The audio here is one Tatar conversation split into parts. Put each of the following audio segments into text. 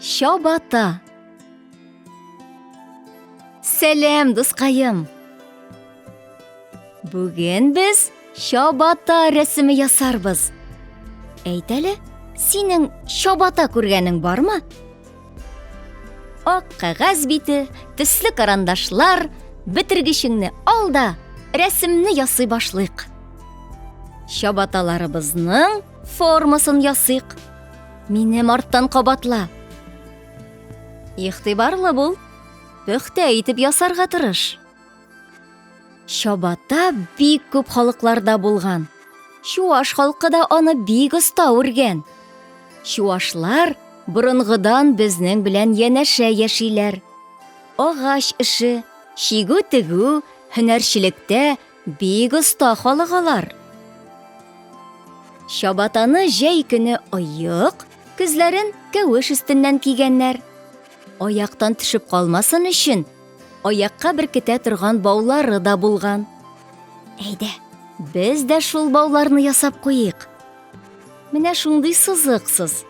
Чабата. Сәлам, дускаем. Бүген без чабата рәсеме ясарбыз. Әйт әле, синең чабата күргәнең бармы? Ак кәгазь бите, төсле карандашлар, бетергечеңне ал да, рәсемне ясый башлыйк. Чабаталарыбызның формасын ясыйк. Минем арттан кабатла. Игътибарлы бул. Пөхтә итеп ясарга тырыш. Чабата бик күп халыкларда булган. Чуаш халкы да аны бик оста үргән. Чуашлар борынгыдан безнең белән янәшә яшиләр. Агач эше, чигү-тегү, һөнәрчелектә бик оста халык алар. Чабатаны җәй көне оек, көзләрен кәвеш өстеннән кигәннәр. Аяктан төшеп калмасын өчен, аякка беркетә торган баулары да булган. Әйдә, без дә шул бауларны ясап куйыйк. Менә шундый сызыксыз.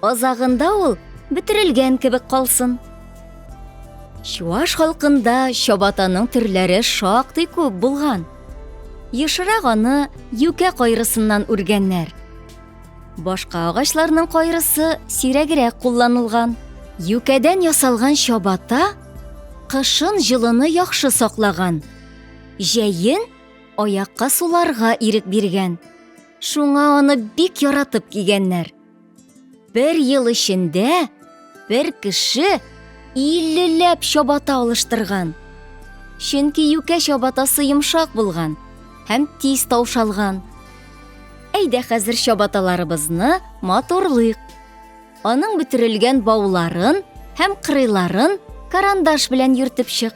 Азагында ул бетерелгән кебек калсын. Чуаш халкында чабатаның төрләре шактый күп булган. Ешрак аны юкә кайрысыннан үргәннәр. Башка агачларның кайрысы сирәгрәк кулланылган. Юкәдән ясалган чабата кышын җылыны яхшы саклаган. Җәен аякка суларга ирек биргән. Шуңа аны бик яратып кигәннәр. Бер ел эчендә бер кеше иллеләп чабата алыштырган. Чөнки юкә чабатасы йомшак булган һәм тиз таушалган. Әйдә хәзер чабаталарыбызны матурлыйк. Аның бөтерелгән бауларын һәм кырыйларын карандаш белән йөртеп чык.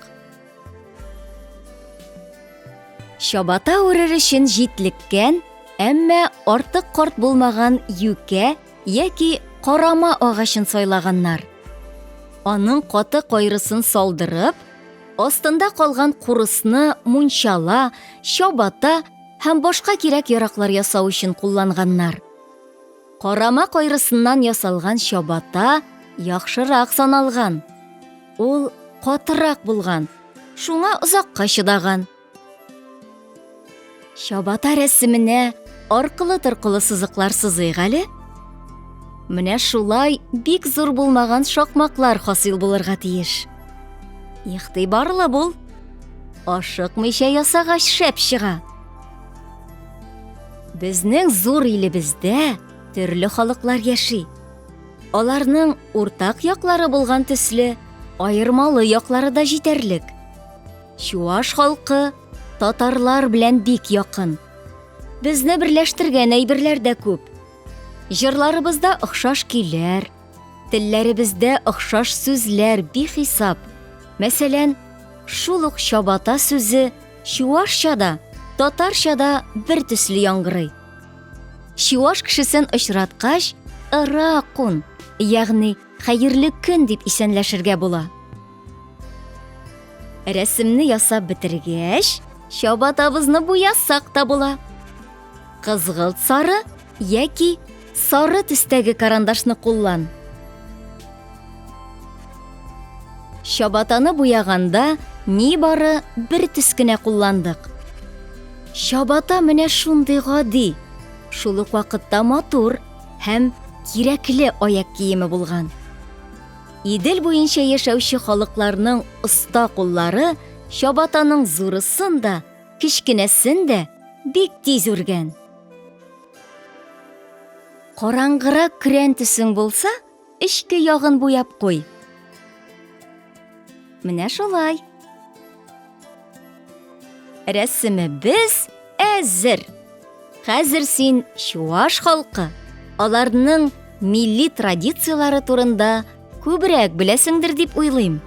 Чабата үрер өчен җитлеккән, әмма артык карт булмаган юкә яки карама агачын сайлаганнар. Аның каты кайрысын салдырып, астында калган курысны мунчала, чабата һәм башка кирәк-яраклар ясау өчен кулланганнар. Карама кайрысыннан ясалган чабата яхшырак саналган. Ул катырак булган, шуңа озакка чыдаган. Чабата рәсеменә аркылы-торкылы сызыклар сызыйк әле. Менә шулай бик зур булмаган шакмаклар хасил булырга тиеш. Игътибарлы бул. Ашыкмыйча ясагач шәп чыга. Безнең зур илебездә төрле халыклар яши. Аларның уртак яклары булган төсле, аермалы яклары да җитәрлек. Чуаш халкы татарлар белән бик якын. Безне берләштергән әйберләр дә күп. Җырларыбызда охшаш көйләр, телләребездә охшаш сүзләр бихисап. Мәсәлән, шул ук чабата сүзе Чуашча да, татарча да бер төсле яңгырый. Чуаш кешесен очраткач, ыра кун, ягъни хәерле көн дип исәнләшергә була. Рәсемне ясап бетергәч, чабатабызны буясак та була. Кызгылт сары яки сары төстәге карандашны куллан. Чабатаны буяганда нибары бер төс кенә кулландык. Чабата менә шундый гади, шул ук вакытта матур һәм кирәкле аяк киеме булган. Идел буенча яшәүче халыкларның оста куллары чабатаның зурысын да, кечкенәсен дә бик тиз үргән. Караңгырак көрән төсең булса, эчке ягын буяп куй. Менә шулай. Рәсемебез әзер. Хәзер син чуаш халкы, аларның милли традицияләре турында күбрәк беләсеңдер дип уйлыйм.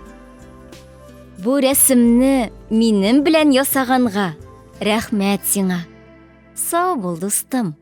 Бу рәсемне минем белән ясаганга рәхмәт сиңа. Сау бул, дустым.